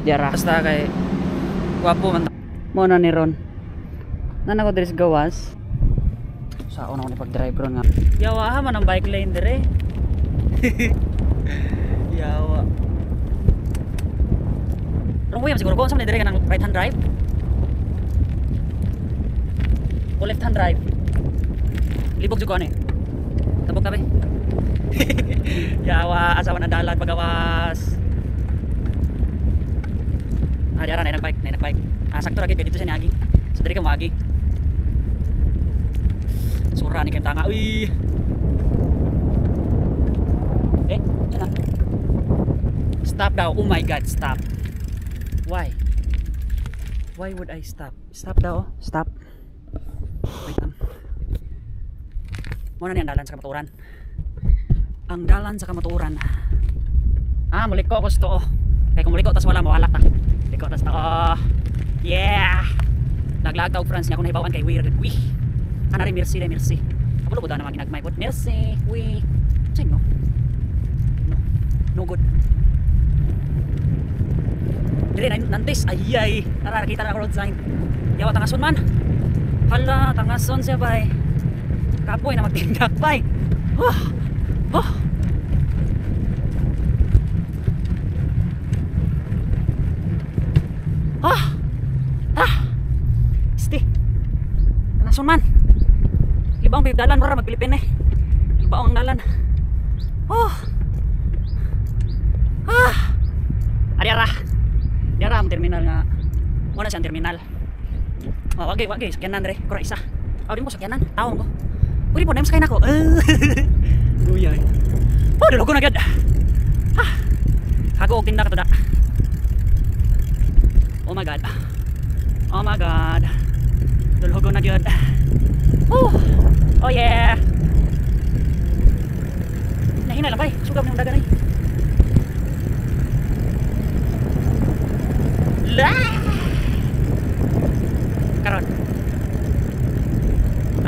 Diara. Basta kay gwapo man. Mo na ni Ron. Nana ko diri sa gawas. Sa una ko ni pag-drive ron nga. Yawa man ang bike lane dire. Yawa. Wrong way man siguro ko, unsa man ni dire kanang right hand drive? O left hand drive? Libog jud ko ani. Tabok tabi. Yawa, asa man ang dalan pagawas. Ah, diara na nagbike, na nagbike. Ah, sakto ra gid kay dito siya niagi. So diri ka moagi. Sura ni kay tanga. Uy. Eh, yan na. Stop daw. Oh my God, stop. Why? Why would I stop? Stop daw. Oh. Stop. Wait lang. Muna ni ang dalan sa kamatuoran. Ang dalan sa kamatuoran. Ah, muliko ko sa tuo. Kay kung muliko tas wala mawalak ta. Liko tas tao. Yeah. Naglag ta og France niya akong nahibaw-an kay weird. Uy. Ana rin merci rin merci. Kapulo ko na mga ginagmay pod. Merci. Uy. Say no. No. No good. Dire na nantis. Ay ay. Tara, nakita na ako road sign. Yawa tangason man. Hala, tangason siya bay. Kapoy na magtindak bay. Oh. Oh. Ah. Ah. Este. Tangason man. Libaong dalan ra magpilipin eh. Libaong ang dalan. Oh. Ah. Ari ara. Diara ang terminal nga. Muna siya ang terminal. Oh, wagi wagi sakyanan dre. Kura isa. Aw di mo sakyanan. Tawon ko. Pwede po na sakay nako. Guyay. Oh, dulo ko na gyud. Ah. Hago og tinda ka to da. Oh my God. Oh my God. Dulhogo na gyud. Oh. Oh yeah. Nahina lang bay. Sugab ng dagan ay. La! Karon.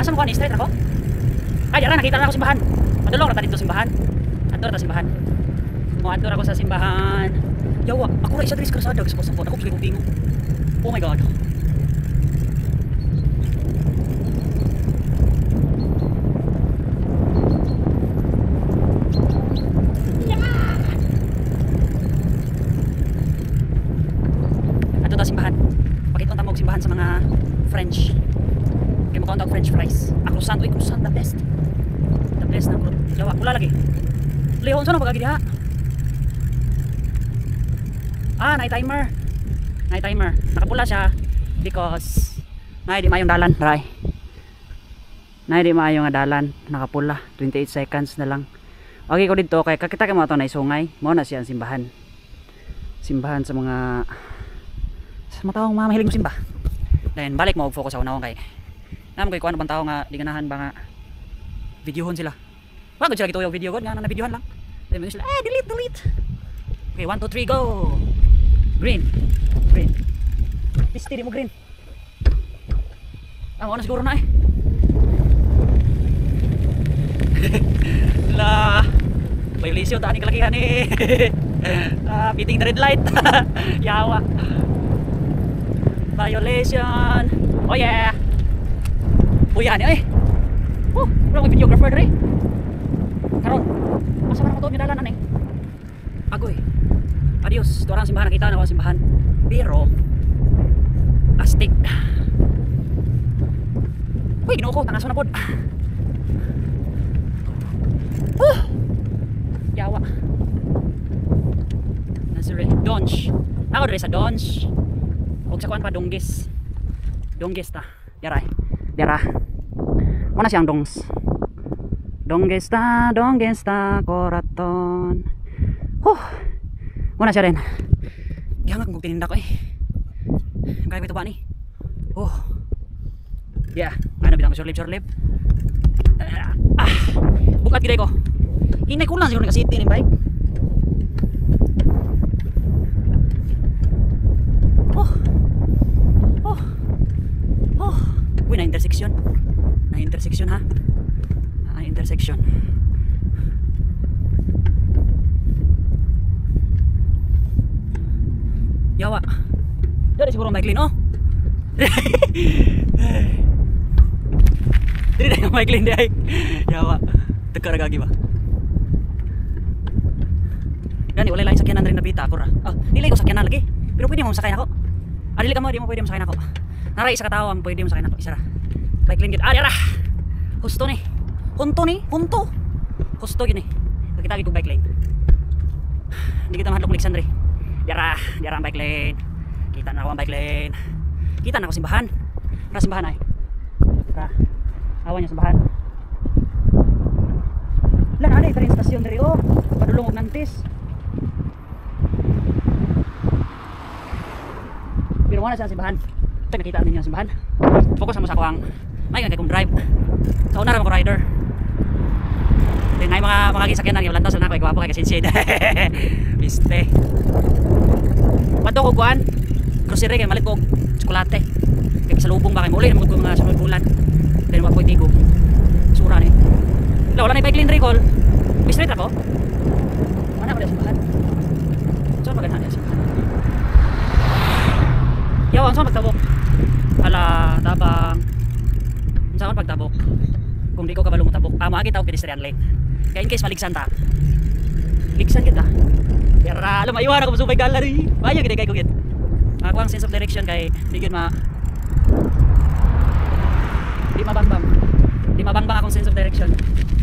Asa mo ko ni straight ako? Ay, dara nakita na ako simbahan. Padulong ra ta dito simbahan. Adto ra ta simbahan. Mo adto ra ako sa simbahan. Yawa, ako ra isa diri sa kalsada sa pasapot. Ako kay bingo. Oh my God. Adto ta simbahan. Pakita ta mo og simbahan sa mga French. Kay mukaon ta og French fries. Ah, croissant, uy, croissant the best. The best na krut. Yawa, pula lagi. Lihon sa no pag-agi diha. Ah, night timer. Night timer. Nakapula siya because nay di maayong dalan, ray. Nay di maayo nga dalan, nakapula. 28 seconds na lang. Okay ko dito kay kakita kay mo ato na sungay. Mao na siya ang simbahan. Simbahan sa mga taong mga mahilig mo simba. Then balik mo og focus sa unahon kay namo kay kuan bang tao nga di ganahan ba nga videohon sila. Wa gud sila gituyo video god nga na videohan lang. Then sila, eh, delete delete. Okay, 1 2 3 go. Green. Green. Piste di mo green. Ah, na siguro na eh. La. Violation ta ni kalakihan eh. Ah, beating the red light. Yawa. Violation. Oh yeah. Uy, ani eh. Oh, wala ko videographer dre. Karon. Asa man ako tuod nga dalan ani? Agoy. Adios. Tuwa ang simbahan, nakita na ako ang simbahan. Pero astig. Uy, Ginoo ko, tangaso na pod. Oh! Yawa. Nazare, Donch. Ako dre sa Donch. Og sa kuan pa Donggis. Donggis ta. Yaray. Dara. Muna siyang dongs. Donggis ta koraton. Huh. Muna siya rin. Gihangak kong tininda ko eh. Kaya ko ito ba ni? Oh. Yeah. Ano bitang ko short lip. Ah. Bukat gid ko. Hinay ko lang siguro ni city ni bike. Oh. Oh. Oh. Uy, na intersection. Na intersection ha. Na intersection. Yawa, Siguro ang bike lane, oh. Diri na yung bike lane di ay. Yawa. Tagka ra gagi ba? Gani wala lang sakyanan rin nabita ako ra. Oh, dili ko sakyanan lagi. Pero pwede mo sakay nako. Ah, dili ka mo, di mo pwede mo sakay nako. Naray isa ka tawo ang pwede mo sakay nako, isa ra. Bike lane gid. Ah, dira. Husto ni. Hunto ni, hunto. Husto gini. Nakita gid ko bike lane. Hindi kita mahadlok maligsan diri. Dira, dira ang bike lane. Kita na ako ang bike lane. Kita na ako simbahan. Ra simbahan ay. Ra. Awan niya simbahan. Lan ana train station diri oh. Padulong og Nantes. Pero wala siya simbahan. Ito nakita ninyo ang simbahan. Focus mo sa ako ang may kay kong drive. Sa una ra ko rider. Then ay mga gisakyanan kay lantaw sa nako kay gwapo kay kasinsid. Biste. Padto ko kuan. Grocery kay malit ko og tsokolate. Kay pasalubong ba kay muli mo ko mga sunod bulan. Then wa koy tigog. Sura ni. Wala na bike lane recall. May straight ako. Wala ko simbahan. So maganda na simbahan. Yaw, ang saan pagtabok? Hala, tabang. Ang saan pagtabok? Kung di ko kabalo mo tabok, ah, maagi tawag pedestrian lane. Kaya in case maligsan ta. Ligsan kita. Pero alam, ayuhan ako masubay gallery. Bayo gid kay ko gid. Ako ang sense of direction kay di gid ma di mabangbang. Di mabangbang akong sense of direction.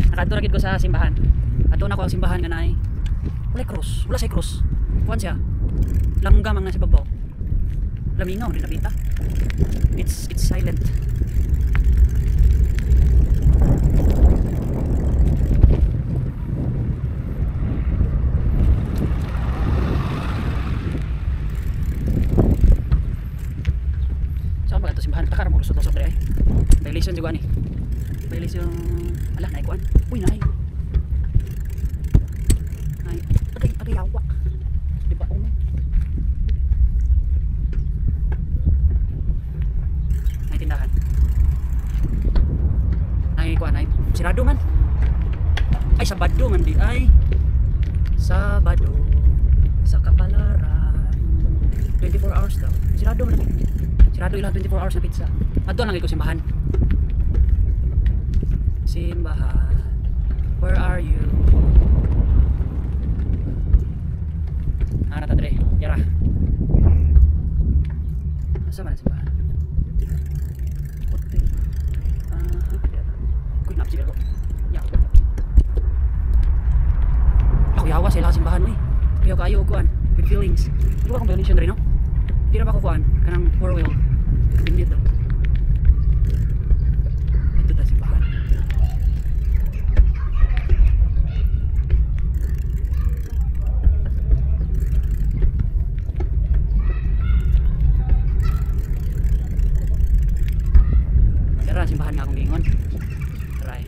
Nakadto ra gid ko sa simbahan. Adto na ko ang simbahan nga naay. Wala cross, wala say cross. Kuan siya. Langgam ang nasa babaw. Lamingaw din nabita. It's silent. Saan ba ito simbahan? Takara mo lusot-lusot dre ay. Violation siguro ani. Violation. Ala naay kuan. Uy naay. Ay, tagay tagayawa. Di ba oh. Ay tindahan. Ay kuan ay sirado man. Ay Sabado man di ay. Sabado sa Kapalaran. 24 hours daw. Sirado man. Sirado ilang 24 hours na pizza. Adto lang ko simbahan. Simbahan. Where are you? Ara ta dre. Yara. Asa man simbahan? Ote. Ah, kuy napsi ko. Ya. Ako yawa sa ilang simbahan oy. Kuya kayo og kuan. With feelings. Di ba akong violation dre no? Di ra ba ko kuan kanang four wheel. Binit daw. Ito ta simbahan. Dara simbahan nga akong giingon. Try.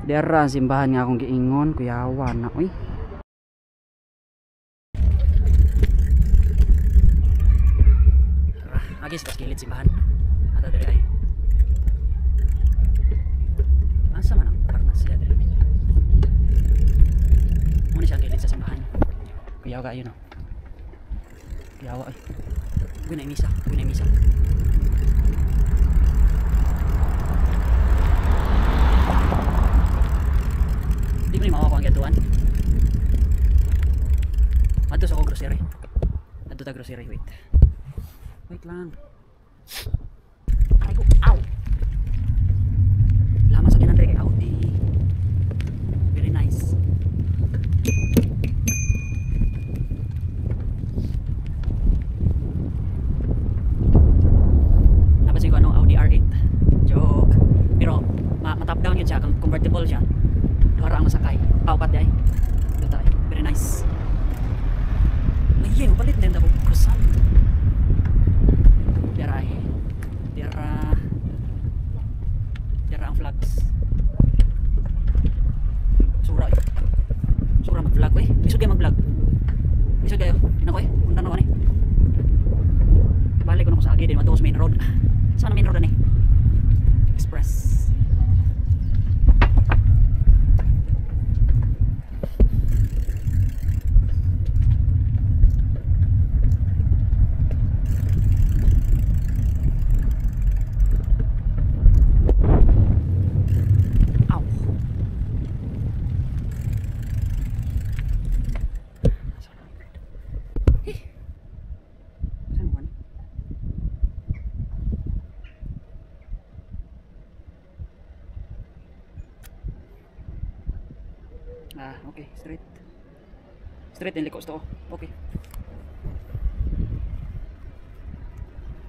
Dara simbahan nga akong giingon, kuyawa na oy. Agi sa kilid simbahan. Ato diri ay. Asa man ang parmasya diri? Muna siya ang kilid sa simbahan. Kuyawa kayo no. Kuyawa ay. Uy na misa, uy na misa. Di ko ni mawa ko ang gatuan. Adto sa ko grocery. Adto ta grocery, wait. Wait lang. Aray ko, ow! Lama sa kinandre kay Audi. Very nice. Napansin ko ano, Audi R8. Joke. Pero, ma-top down yun siya. Convertible siya. Duha ra ang masakay. Paupat di ay. Dito tayo. Very nice. Ay, yeah, mapalit na yun ako. Croissant. Dira ay. Dira. Dira ang flags. Sura eh. Sura mag-vlog eh. Isod kayo mag-vlog. Isod kayo. Tingnan ko eh. Punta na ko ni. Balik ko na ko sa agi din. Matuos main road. Saan ang main road ani? Express. Ah, okay, straight. Straight din liko to. Okay.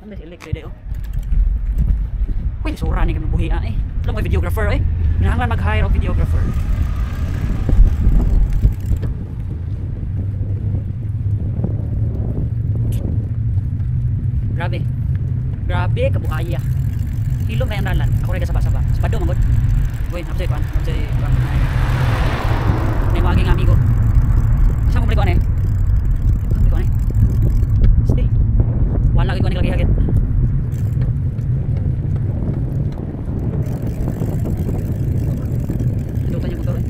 Ano si ilik dito? Uy, sura ni kami buhian eh. Wala mo videographer eh. Kinahanglan mag-hire og videographer. Grabe. Grabe kabuaya. Hilom kay ang dalan. Ako ra kasaba-saba. Sabado man gud. Uy, napsay kuan, napsay kuan. May mga aging amigo. Saan ko balik ko ano eh? Saan ko balik ko ano eh? Stay. Wala ko ni lagi hagit. Duta niya motor eh.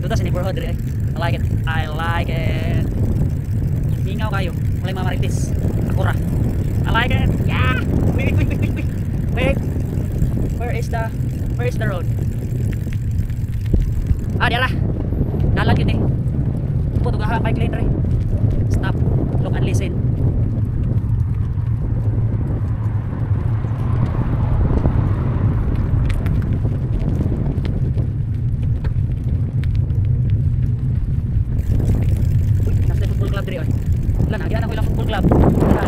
Duta sa neighborhood eh. I like it. I like it. Mingaw kayo. Walay mga marites. Ako ra. I like it. Yeah! Wait, wait, wait, wait, wait. Wait. Where is the road? Ah, diara. Dalan yun eh. Po, tugaha, bike lane re. Stop. Look and listen. Uy, nasa football club diri oy. Wala na, giana ko ilang football club. Wala.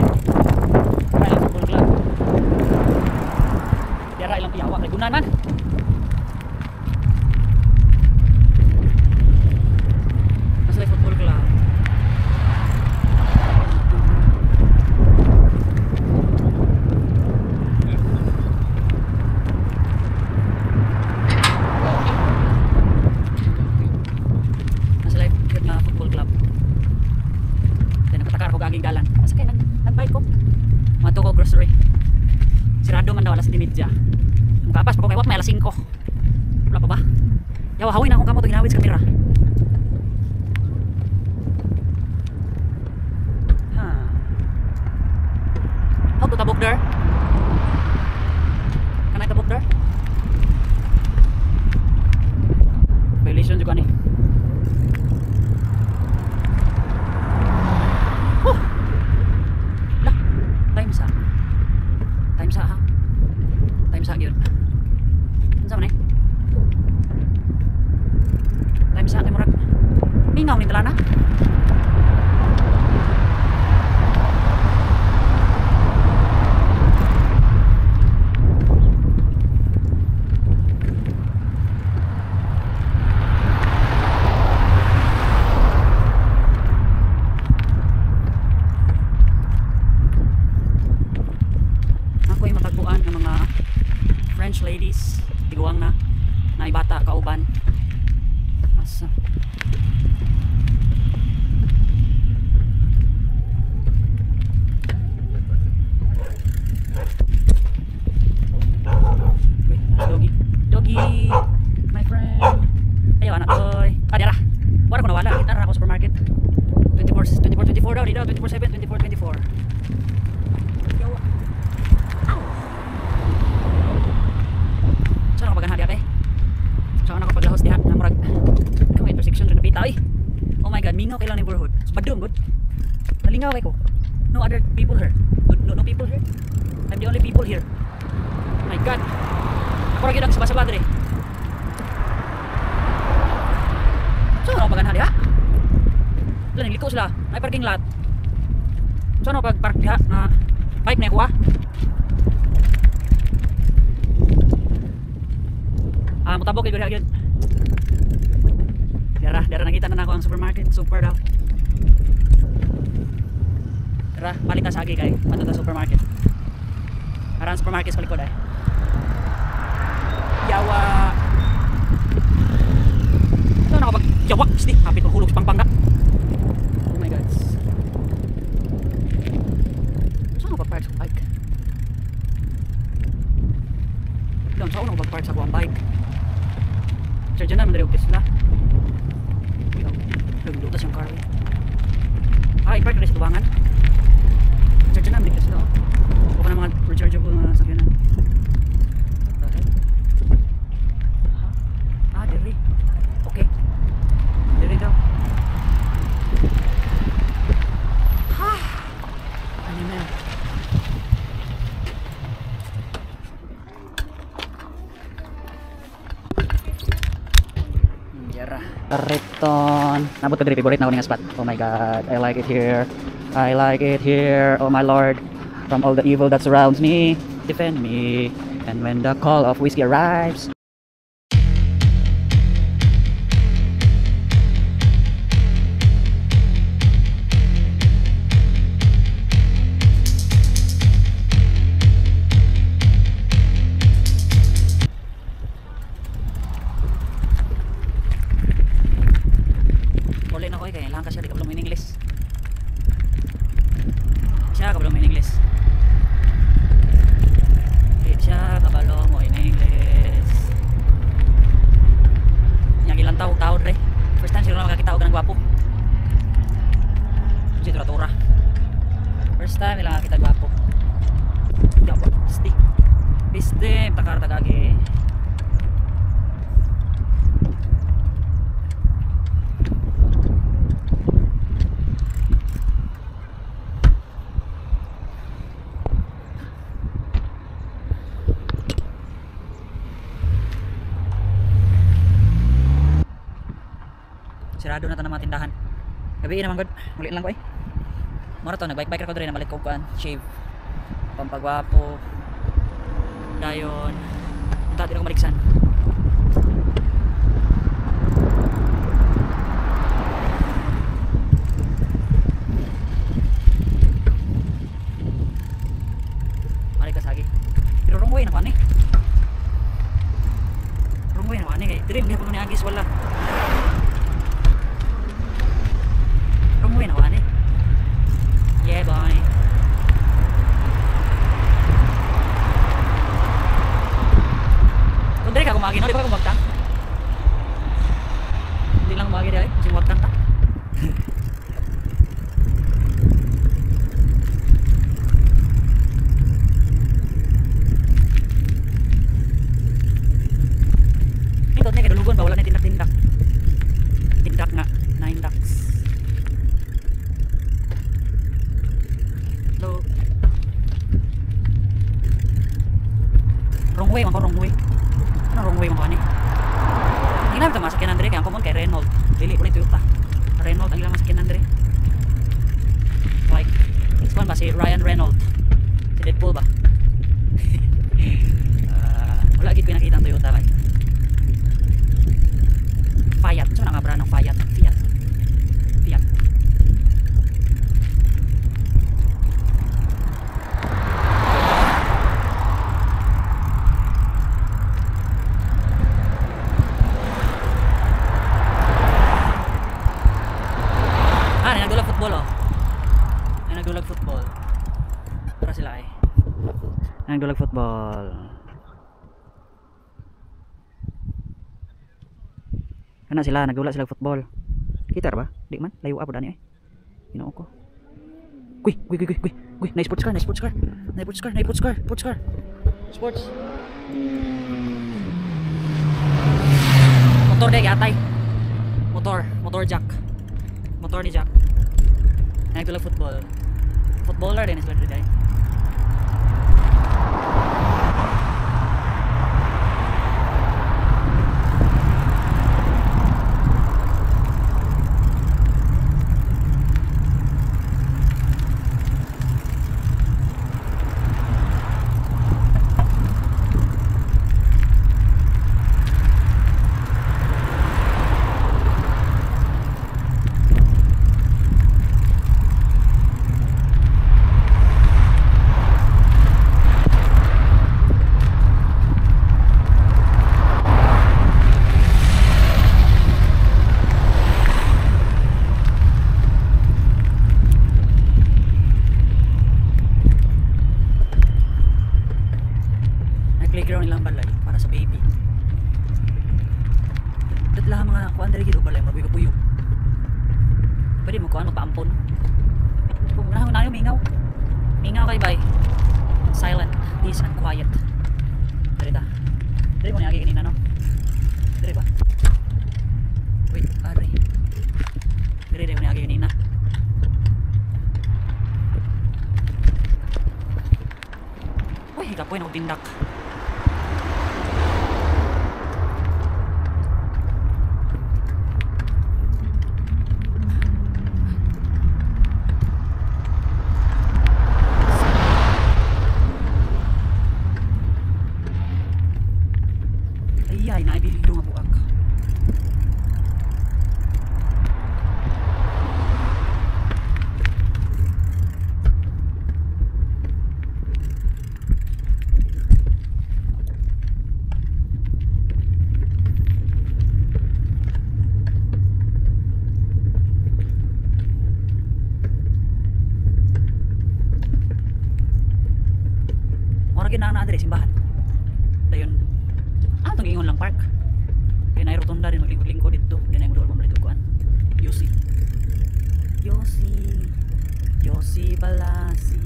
Wala ilang football club. Diara ilang piyawa kay gunan man. Nasa football club. Nasa live na football club. Then nagpatakar ko aging dalan. Asa kay nag-bike ko. Madto ko grocery. Sirado man daw alas 7:30. Mukapas pa ko kay wa may alas 5. Wala pa ba? Yawa hawin akong kamot ginawid sa kamera. Ha. How to tabok there? Can I tabok there? Violation jud ani. Oh. Lah, time sa. Time sa ha. Time sa gyud. Unsa man eh? Time sa kay murag mingaw ni talana. Ako'y matagpuan ng mga French ladies, tiguang na, na ibata kauban. Asa? Wait, doggy. Doggy, my friend. Ayaw anak toy. Ah, diara. Wala ko nawala. Kita ra ako supermarket. 24 24 24 daw, di daw 24/7, 24 24. Yawa. Ow. Saan ako paganahan diha eh? Saan ako paglahos diha? Na murag kung intersection rin napita eh. Oh my god, mingaw kay lang neighborhood. Badong good. Nalingaw kay ko. No other people here. No, no, no people here. I'm the only people here. Oh my god. Ako ra gyud ang saba-saba diri. Saan ako paganahan diha? Wala, nagliko sila. May parking lot. Saan ako pag-park diha? Na bike na kuha. Ah, mutabok kay diha gyud. Dara, dara nakita na nako ang supermarket, super daw. Tara, balik ta sa agi kay adto ta supermarket. Aran supermarket sa likod ay. Yawa. Ito na kapag yawa, sti, hapit mahulog sa Pampanga. Oh my god. Saan ako pag-park sa bike? Doon, saan ako pag-park sa akong bike? Charge na, mandari og Tesla. Naglutas yung car. Ah, i-park na sa tubangan. Charge na, mandari Tesla. O ka na mga rechargeable na sakyanan. What the hell? Ah, diri. Okay. Diri daw. Ha! Ano na? Dira. Riton. Nabot ka diri, favorite na ako nga spot. Oh my God, I like it here. I like it here. Oh my Lord. From all the evil that surrounds me, defend me. And when the call of whiskey arrives, uli na ko eh, kaya lang kasi di ka in English. Siya kabalo mo in English. Siya kabalo mo in English. Yang ilang tao tao dre. First time siguro na makakita og kanang gwapo. Si tura-tura. First time nila makakita gwapo. Gwapo. Pisti. Pisti takar tagagi. Sirado na ta ng mga tindahan. Gabi naman god, muli lang ko eh. Mura to, nagbike-bike ko diri, namalit ko kuan, shave. Pampagwapo. Dayon. Unta di ko maliksan. Mari ka sagi. Pero wrong way na kuan eh. Wrong way na kuan eh kay diri gyapon ni agis wala. Yeah, boy. Kung diri ka kumagi, no? Di ba ka kumagtang? Hindi lang kumagi diri. Kasi kumagtang ta. Ito niya, kadulugon ba? Wala na tindak-tindak. Tindak nga. 9 ducks. Hello. Wrong way, man ko, wrong way. Ano wrong way man ko ani? Ang ilang ito masakyan Andre, kaya ang common kay Renault. Dili ko ni Toyota. Renault ang ilang masakyan Andre. Like, this one ba si Ryan Reynolds? Si Deadpool ba? Wala gid ko nakita ang Toyota ba. Fiat, so nga brand ng Fiat, Fiat. Fiat. Ah, nagdulag football oh. Nagdulag football. Para sila eh. Nagdulag football. Kana sila nagdula sila football. Kita ba? Di man, layo pa dani eh. Ginoo ko. Kuy, kuy, kuy, kuy, kuy, nice sports car, nice sports car. Nice sports car, nice sports car, sports car. Sports. Motor de yatay. Motor, motor jack. Motor ni Jack. Nagdula football. Footballer din sila diri. Playground nilang balay para sa baby. Datla mga kuan diri gid balay mabuy kapuyo. Pwede mo kuan magpaampon. Kung na na mingaw. Mingaw kay bay. Silent, peace and quiet. Diri ta. Diri mo niagi kanina no. Diri ba? Wait, ari. Diri diri mo niagi kanina. Uy, kapoy na tindak. Ay, naibildo nga buak. Mora gyud na Andre simbahan. Dayon. Ah, tong ingon lang park. Kay naay rotunda din maglingkod-lingkod didto. Di na mo duol kuan. Yosi. Yosi. Yosi Balasi.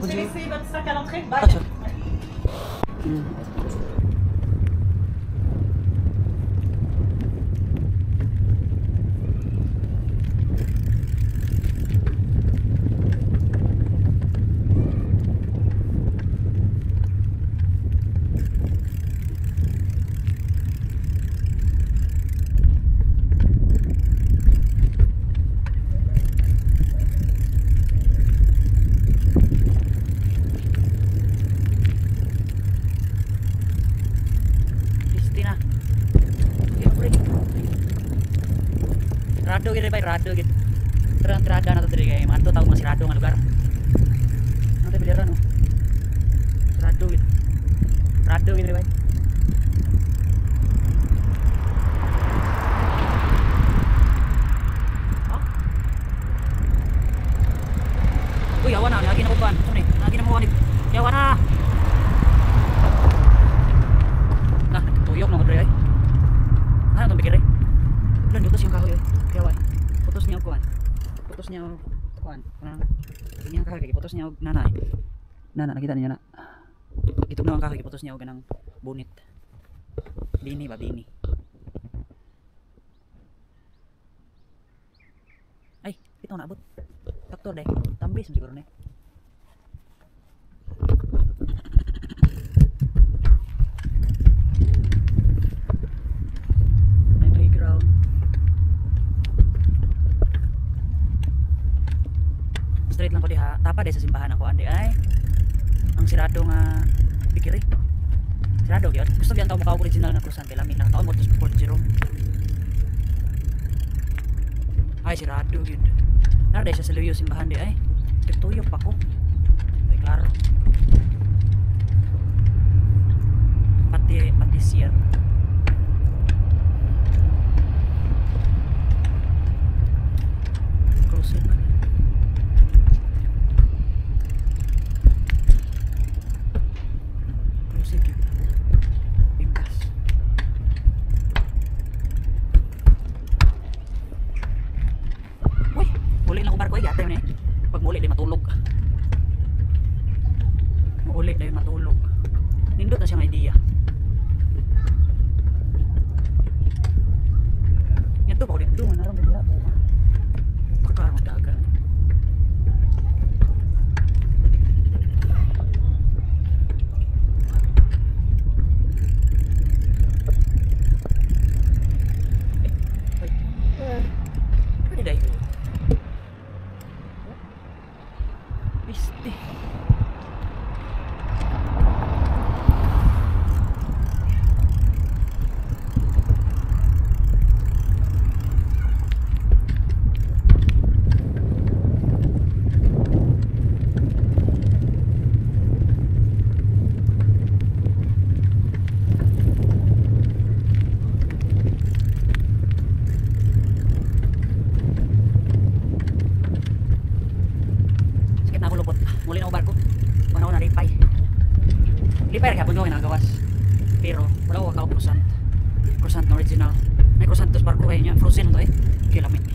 Vous laissez votre sac à l'entrée. Bye. Rado gid bay, rado gid. Terang terada na to diri kay manto tawag mas rado nga lugar. Ano tayo bilira no? Rado gid. Rado gid bay. Uy, awa na, lagi na ko kuan. Ano ni? Lagi na mo kuan. Yawa na. Nah, tuyok na ko diri ay. Ano tong bikiri? Lan yutos yung kahoy. Yawa. Putos niya og kuan. Putos niya og kuan. Niya kahoy kay putos niya og nanay. Nana nakita niya na. Gitugnaw ang kahoy putos niya og ganang bunit. Bini ba bini. Ay, ito naabot. Traktor day. Tambis siguro ni. May playground. Straight lang ko diha. Tapa day sa simbahan ako andi ay. Ang sirado nga bikiri. Sirado gyud. Gusto gyud tawo makaw original na croissant kay lami na taon mo to Port Jerome. Ay sirado gyud. Nara day sa Luyo simbahan di ay. Nagtuyok pa ko. Ay klaro. Pati patissier. Close man. Close gyud. Bimkas. Uy, muli na ko barko ay yata yun eh. Pag muli di matulog. Muli dahil matulog. Nindot na siyang idea. Ngadto pa ko dito, manarong diha po. Baka magdagan. Pwede dahil. Piste. Malipay ra gyapon ko kay nagawas. Pero wala ko kakaon croissant. Croissant na original. May croissant to sa barko kay niya. Frozen to eh. Okay, lamit.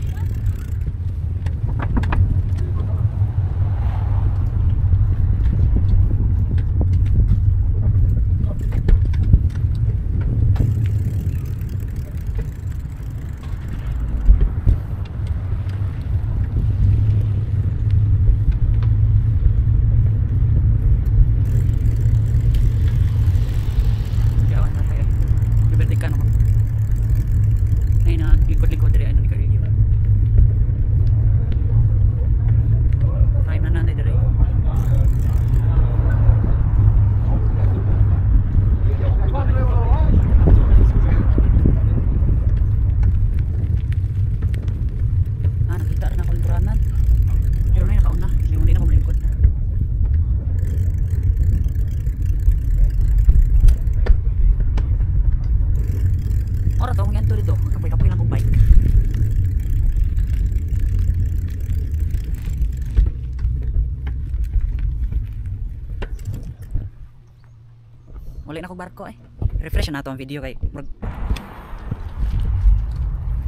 Wala na akong barko eh. Refresh na nato ang video kay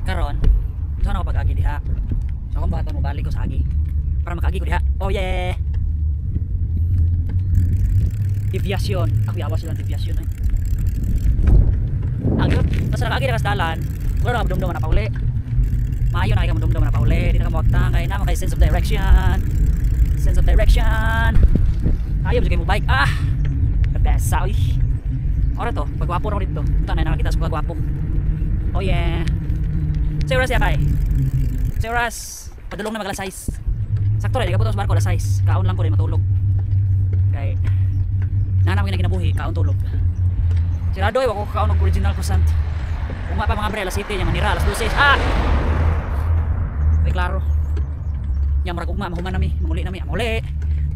karon. Saan ako pag-agi diha? So akong buhaton mo balik ko sa agi. Para makaagi ko diha. Oh yeah. Deviation. Ako yawa sila deviation eh. Agyot, basta nakaagi na kas dalan. Wala na dumdum na pauli. Maayo na kay dumdum na pauli. Di na ka moagtang kay na kay sense of direction. Sense of direction. Ayaw jud kay mo bike. Ah. Besa oy. Ora to, pagwapo ra ko dito. Unta na nakakita sa pagwapo. Oh yeah. Sa oras ya kay. Sa oras, padulong na mag alas 6. Sakto ra, di ka sa barko alas 6. Kaon lang ko rin matulog. Kay nanam gyud na kinabuhi, kaon tulog. Sirado ay wa ko kaon og original croissant. Uma pa mga bre alas 7 nya manira alas 12. Ah. Ay klaro. Nya murag ugma mahuman nami, manguli nami, manguli.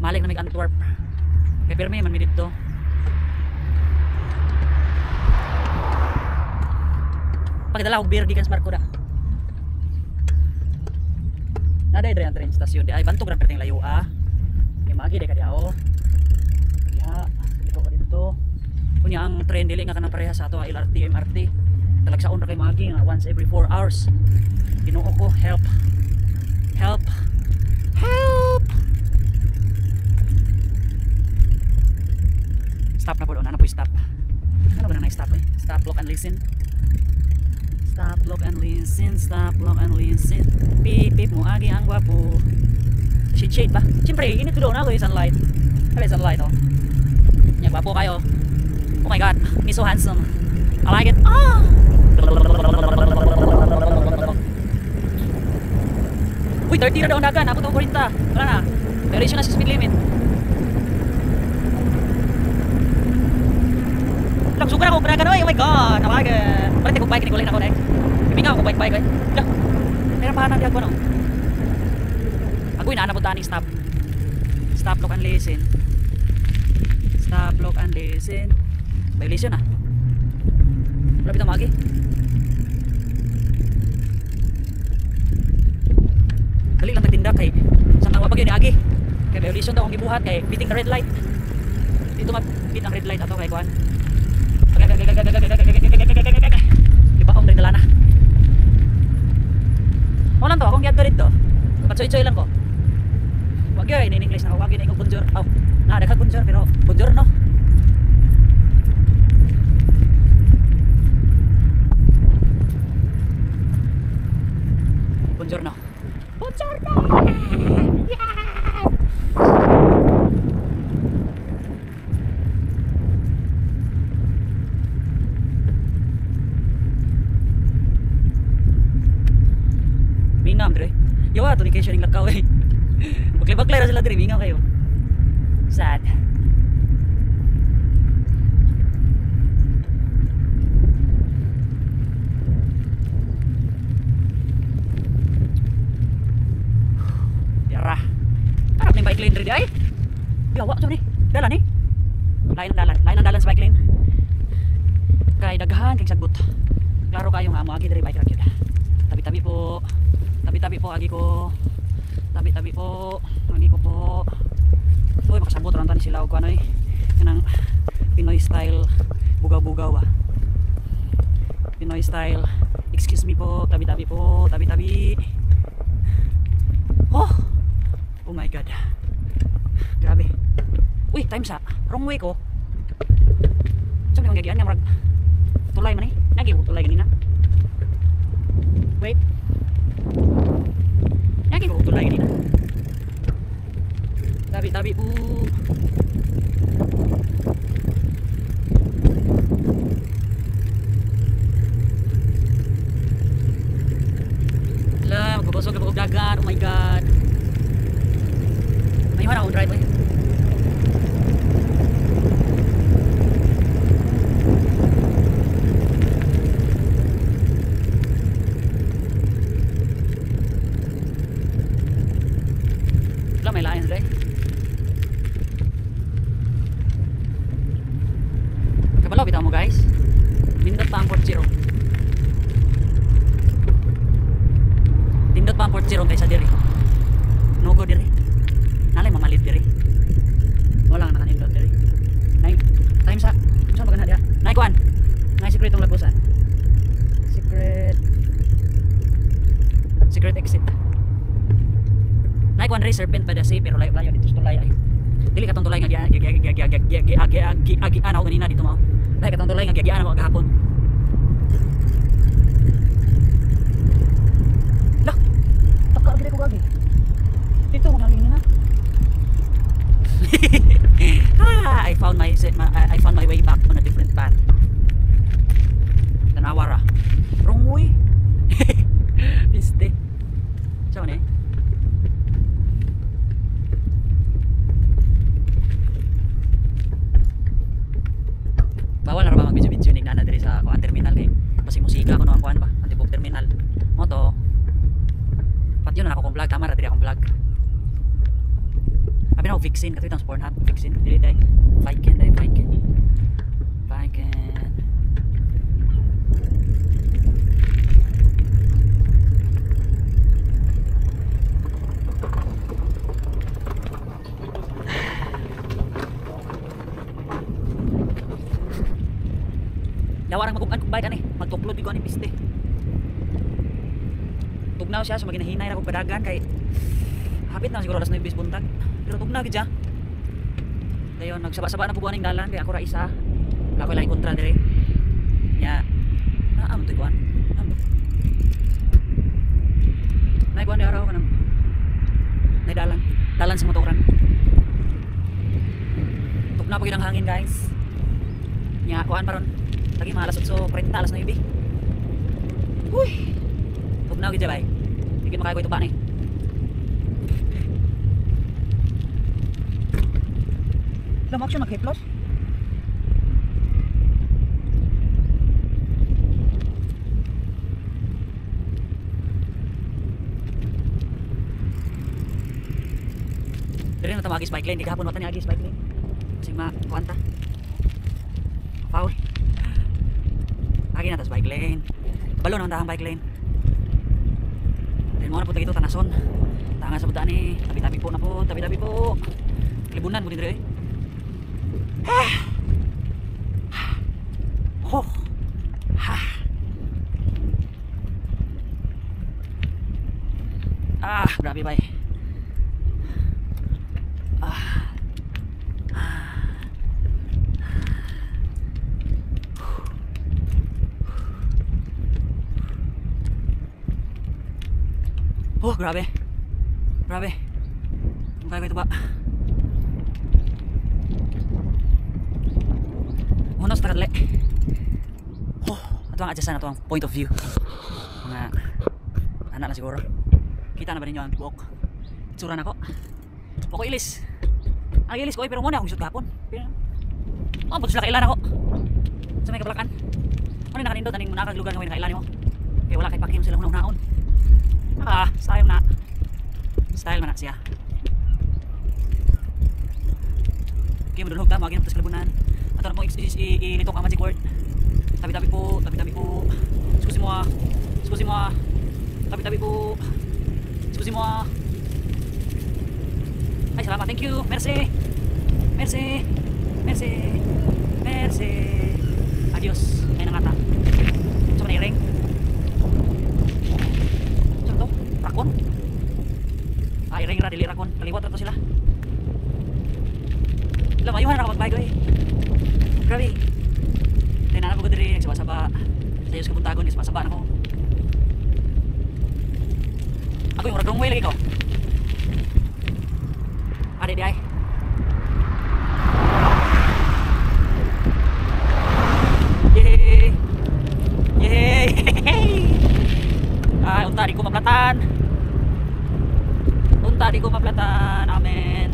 Malik nami Antwerp. Kay pirmi man mi didto. Pagdala og beer gikan sa barko da. Naday dre ang train station di ay bantog ra perting layo ah. Kay maagi day ka diha oh. Diha, dito ka dito. Unya ang train dili nga kanang pareha sa ato LRT, MRT. Talagsaon ra kay maagi nga once every 4 hours. Ginoo ko, help. Help. Help. Stop na po doon. Ano po stop? Ano ba na stop eh? Stop, look and listen. Stop, look and listen. Stop, look and listen. Beep, beep mo agi ang gwapo. Shade, shade ba? Siyempre, init ko doon ako yung sunlight. Sabi sunlight oh. Yan, gwapo kayo. Oh my god, me so handsome. I like it. Ah! Uy, 30 na daw ang dagan. Abot ako 40. Wala na. Variation na sa speed limit. Sugar ako, panagan oy. Oh my god, I like it. Palit ko bike, ni ako na eh. Ibinga ako bike-bike eh. Lah. Pero pahanan di ako no. Agoy na na punta stop. Stop, look and listen. Stop, look and listen. Violation ah. Wala bitaw magi. Dali lang tagtinda kay samtang wa pa gyud ni agi. Kay violation daw ang gibuhat kay beating the red light. Dito mag-beat ang red light ato kay kuan. Libaong rin dala na. O lang to, akong giadto dito. Patsoy-tsoy lang ko. Wag yun, in English na ako. Wag yun, ikaw bonjour. Oh, na, daghang bonjour, pero bonjour no. Buongiorno. Buongiorno! Yeah! Minam dire. Yawa to ni kesyo ning lakaw eh. Baklay-baklay ra sila dire, mingaw kayo. Sad. Yara. Arap ni bike lane dire ay. Yawa to ni. Dalan ni. Lain ang dalan, lain ang dalan sa bike lane. Kay daghan kay sagbot. Klaro kayo nga moagi dire bike ra gyud. Tabi-tabi po. Tabi-tabi po agi ko. Tabi-tabi po. Agi ko po. Uy, makasabot ra ni sila og kuan oy. Kanang Pinoy style bugaw-bugaw ba. Pinoy style. Excuse me po, tabi-tabi po, tabi-tabi. Oh! Oh my God. Grabe. Uy, time sa. Wrong way ko. Saan mo gagian nga murag tulay man eh. Nagi ko tulay ganina. Wait. Nagi ko tulay ganina. Tabi-tabi po. La, magbabasog na dagat. Oh my God. May iwan akong drive eh. Wala, may lain sila eh. Kabalo, bitaw mo guys. Nindot pa ang Port Jerome. Nindot pa ang Port Jerome kaysa diri. No go diri. Nalay mamalit diri. Wala nga nakanindot diri. Nay, time sa. Saan ba ka na diha? Nay kuan. Nay secret tong lagusan. Secret. Secret exit. Nay kuan re serpent by the sea pero layo-layo dito sa tulay ay. Dili katong tulay nga gi gi gi gi gi gi gi gi gi ako kanina dito mao. Dili katong tulay nga giagian ako gahapon. Lah, taka gid ko gagi. Dito mo naging na. Ah, I found my way back on a different path. Tanawa ra. Wrong way. Piste. Sa man eh? Bawal na ra ba mag-video-video ning nana diri sa kuan terminal kay basig musika kuno ang kuan ba, ang tibok terminal. Mo to. Patyon na ako kong vlog, tama ra diri akong vlog. Abi na ako Vixen, kato itang Pornhub, Vixen, dili day. Viken day, Viken. Viken. Yawa rang magugan kong bike ani, magtuklod ko ani piste. Tugnaw siya so maginahinay ra kog padagan kay hapit na siguro alas 9 buntag. Pero tugnaw gid siya. Dayon nagsaba-saba na po aning dalan kay ako ra isa. Wala koy laing kontra dire. Nya naa mo toy kuan. Nay kuan araw kanang nay dalan, dalan sa motoran. Tugnaw pa gid ang hangin guys. Nya kuan pa ron. Lagi mga alas 8:40, alas 9. Uy. Tugnaw gid bay. Di gid makaya ko ito pa ni. Lamok siya maghiplos. Diri na ta maagis bike lane, di gahapon wata ni agis bike lane. Kasi ma kuan ta. Foul. Agi na tas bike lane. Balo naman ta ang bike lane. Then mo na po dito tanason. Tanga sa buta ni, tabi-tabi po na po, tabi-tabi po. Libunan mo diri eh. Ho. Ha. Ah, grabe bay. Ah. Oh, grabe. Grabe. Ang kaya ko ito ba? Unos takadle. Oh, ato ang adjustan, ato ang point of view. Mga anak na siguro. Kita na ba ninyo ang tibuok? Itsura na ko. Ako ilis. Ang ilis ko ay pero muna akong isot gapon. Pero oh, buto sila kailan ako. Sa may kabalakan. Ano na kanindot aning munakag lugar nga may nakailan nimo. Kay wala kay pakim sila una-unaon. Ah, style na. Style man na siya. Okay, madulhog ta, magin sa kalabunan. Ato na po ilitok ang magic word. Tabi-tabi po, tabi-tabi po. Excuse mo ah. Excuse mo ah. Tabi-tabi po. Excuse mo ah. Ay, salamat. Thank you. Merci. Merci. Merci. Merci. Adios. Ay nangata. So na iring. So to, rakon. Ah, iring ra dili rakon. Kaliwat ra to sila. Ila mayuhan ra ka magbike oy. Grabe. Kay naa ko diri nagsaba-saba. Sa Diyos kabuntagon nagsaba-saba na ko. Ako yung murag wrong way lagi ko. Ade di ay. Yay! Yay! Ay, unta di ko maplatan. Unta di ko maplatan. Amen.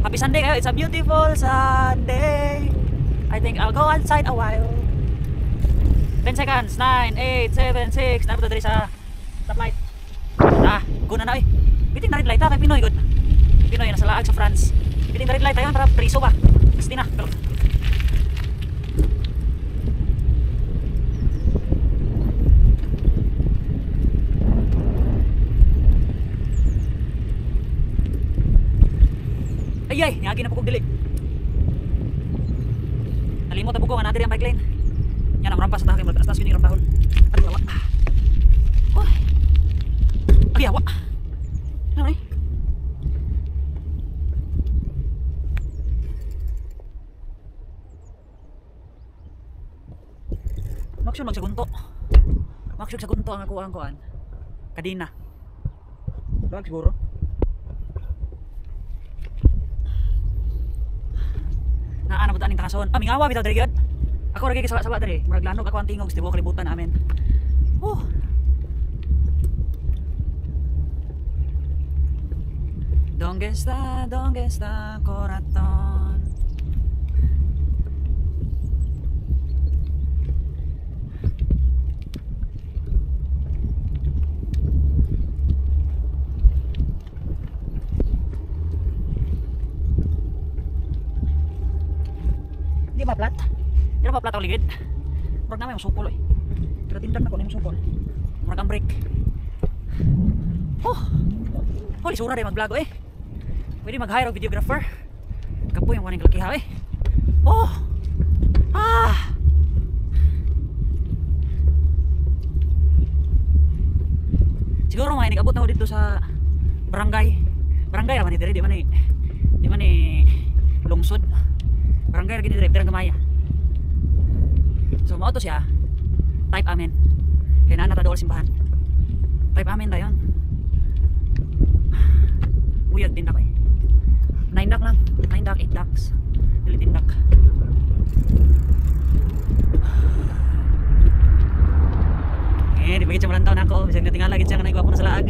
Happy Sunday kayo. It's a beautiful Sunday. I think I'll go outside a while. 10 seconds. 9, 8, 7, 6. Napunta diri sa stoplight. Ah, go na na eh. Bitin na red light ha, kay Pinoy good. Pinoy nasa laag sa France. Bitin na red light ayon para priso ba. Gusti na. Pero ay ay, niagi na po kog dili. Nalimot na po ko nga nadiri ang bike lane. Yan ang rampa sa tahaking magtaas-taas yun yung rampahon. Ay, awa. Uy. Ay, awa. Ano eh? Maksyon magsagunto. Maksyon sagunto ang ako ang kuan. Kadina. Bag siguro. Naa na aning takason. Ah, mingawa bitaw diri gyud. Ako ra gyud sawa-sawa diri. Murag lanog ako ang tingog sa tibuok kalibutan amen. Oh. Dónde está corazón? Di ba plat? Di ba plat ang ligid? Murag na may masukol eh. Pero tindan ako na yung sukol. Murag ang brake. Oh! Holy sura rin mag-vlog eh. Pwede mag-hire og videographer. Kapoy ang waning kalakiha eh. Oh! Ah! Siguro mga inigabot na ako dito sa barangay. Barangay raman ni diri, di man ni lungsod. Barangay ra gini diri, pero gamaya. So mao to siya. Type amen. Kay naa na ta dool simbahan. Type amen dayon. Uyag din ako eh. 9 duck lang. 9 duck, 8 ducks. Dili din duck. Eh, di ba siya malantaw na ako. Bisag natingala gid siya nga naigwapo na sa laag.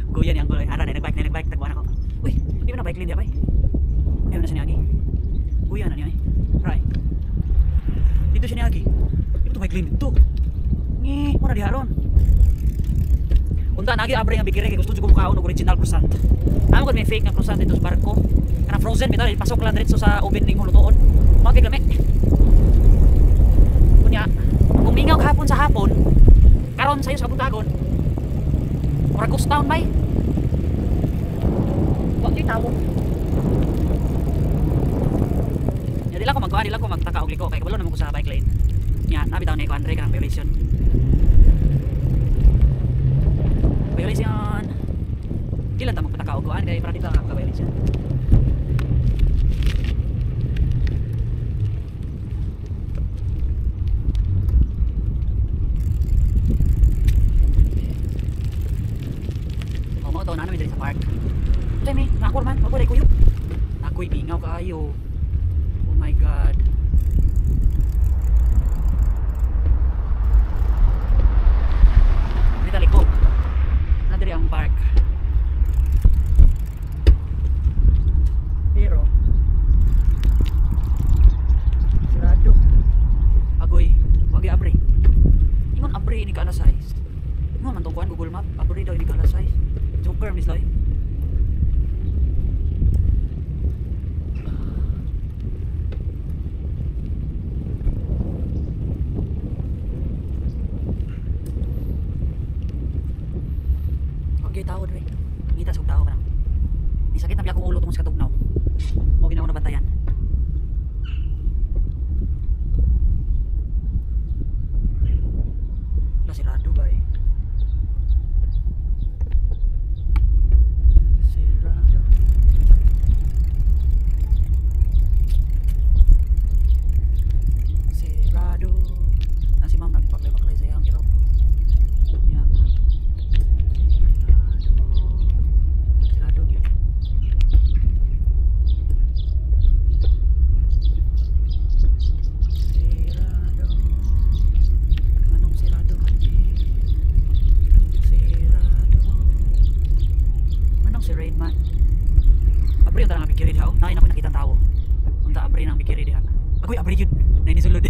Guya ni ang guloy. Ara na nagbike, na nagbike tagbuan ako. Uy, di ba na bike lane di ba? Di ba na siya niagi? Guya na niya eh. Right. Dito siya niagi. Di ba to bike lane dito? Ngi, mura diha ron. Unta nagi abre nga bigire kay gusto jud ko mukaon og original croissant. Amo gud may fake nga croissant dito sa barko. Kana frozen bitaw ipasok lang diretso sa oven ning lutoon. Mao kay lami. Kunya, kung mingaw kahapon sa hapon, karon sayo sa buntagon. Murag ghost town bay. Wa gyud tawo. Ya dili ako magkuan, dili ako magtaka og liko kay kabalo naman ko sa bike lane. Nya, nabi taw ni ko Andre kanang violation. Violation. Di lang ta magpataka og kuan kay para dito ang violation. Oh, mao to na namin diri sa park. Jimmy, nako man, wala kuyog. Ako'y mingaw kaayo. Oh my God. Dito liko. Na diri ang park. Pero sarado. Agoy, wagi abre. Ingon abre ini ka alas 6. Ingon man tong kuan Google Map, abre daw ini ka alas 6. Joker miss loy. Wagi tao dre. Ngita sa tao kanang. Ni sakit na biya akong ulo tungod sa katugnaw. Mo ginawa na bantayan. Abri unta ang bikiri diha. Oh, naay na ko nakita ang tao. Unta abri nang bikiri diha. Agoy, abri yun. Nay ni sulod.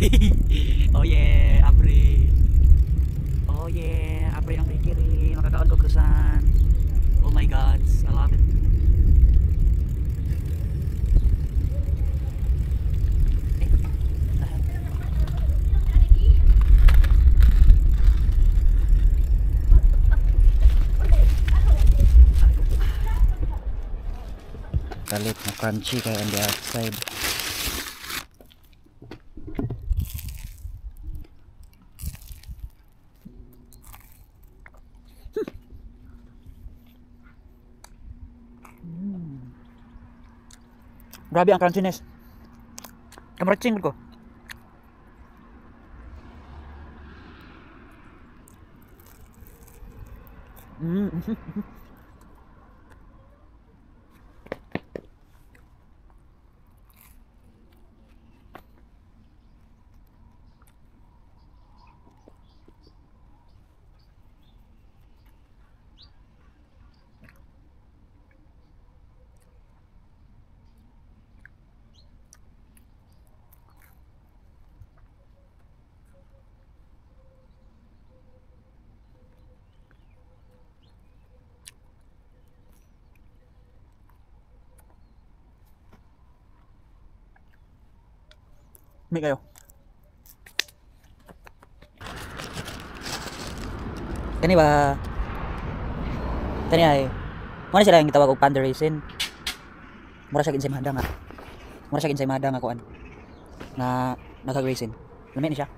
Oh yeah, abri. Oh yeah, abri ang bikiri. Makakaon ko croissant. Oh my God, I love it. Eh, the hell? Kalit na crunchy kay on the outside. Grabe ang crunchiness. Kamaratsing ko. May kayo. Kani ba? Kani ay. Muna sila yung gitawag og panda raisin. Mura siya ensaymada nga. Mura siya ensaymada nga kuan. Na nagag-raisin. Lami ni siya.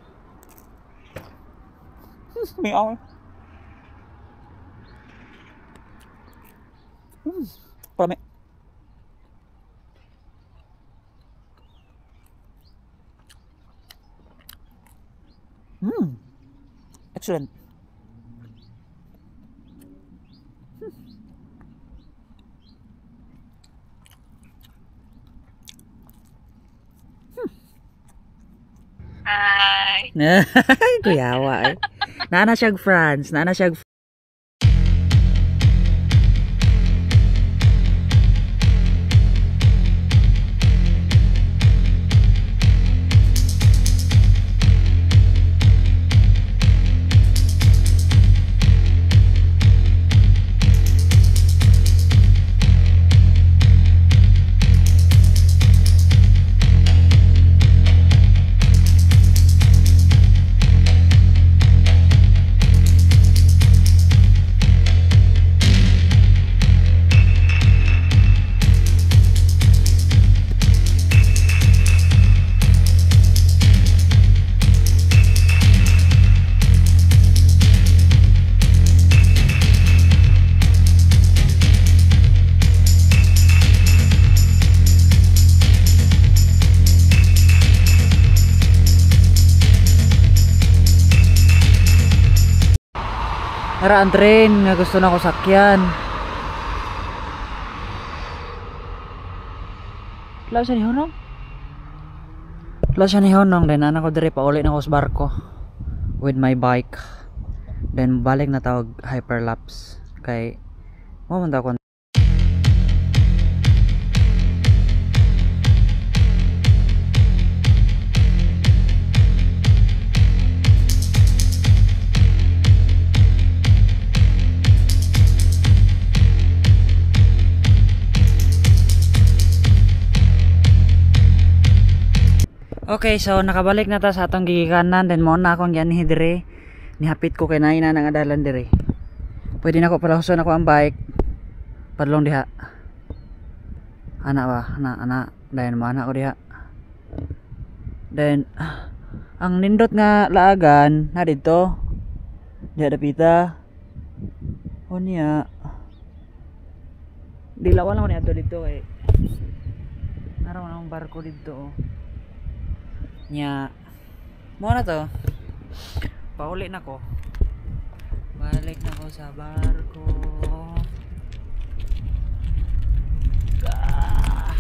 May aw. Parami. Excellent. Hi. Kuyawa eh. Naana siyag France, naana siyag Nara ang train nga gusto na ko sakyan. Wala siya ni Honong. Wala siya ni Honong. Then anak ko dire pauli na ko sa barko with my bike. Then balik na tawag hyperlapse kay mo man daw ko. Okay, so nakabalik na ta sa atong gigikanan, then mo na akong gianhi dire. Nihapit ko kay naay na nga dalan dire. Pwede na ko palahuson ako ang bike. Padlong diha. Ana ba? Ana, ana. Dayon mo ana ko diha. Then ang nindot nga laagan na didto. Diha dapita. O niya. Dilawan lang ko niadto didto kay naroon akong barko didto. Oh. Nya mo na to. Pauli na ko. Balik na ko sa barko. Ah.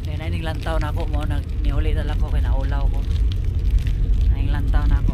Then ay Lantaw na ako mo nag niuli na lang ko kay naulaw ko. Naing lantaw na ako.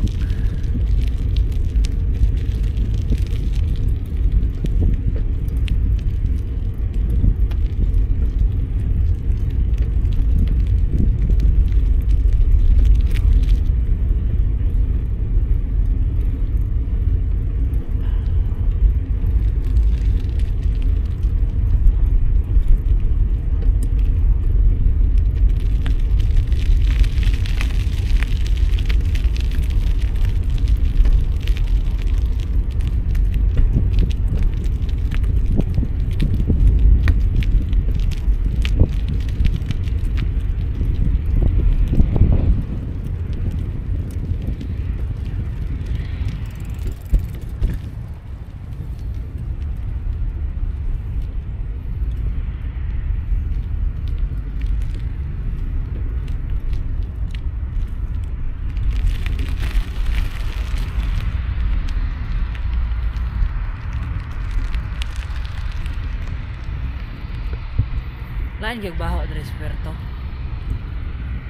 Lain gyud baho diri sa Puerto.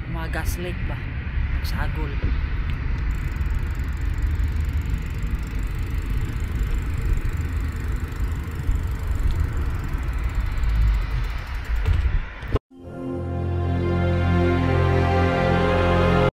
Mga gas leak ba? Nagsagol.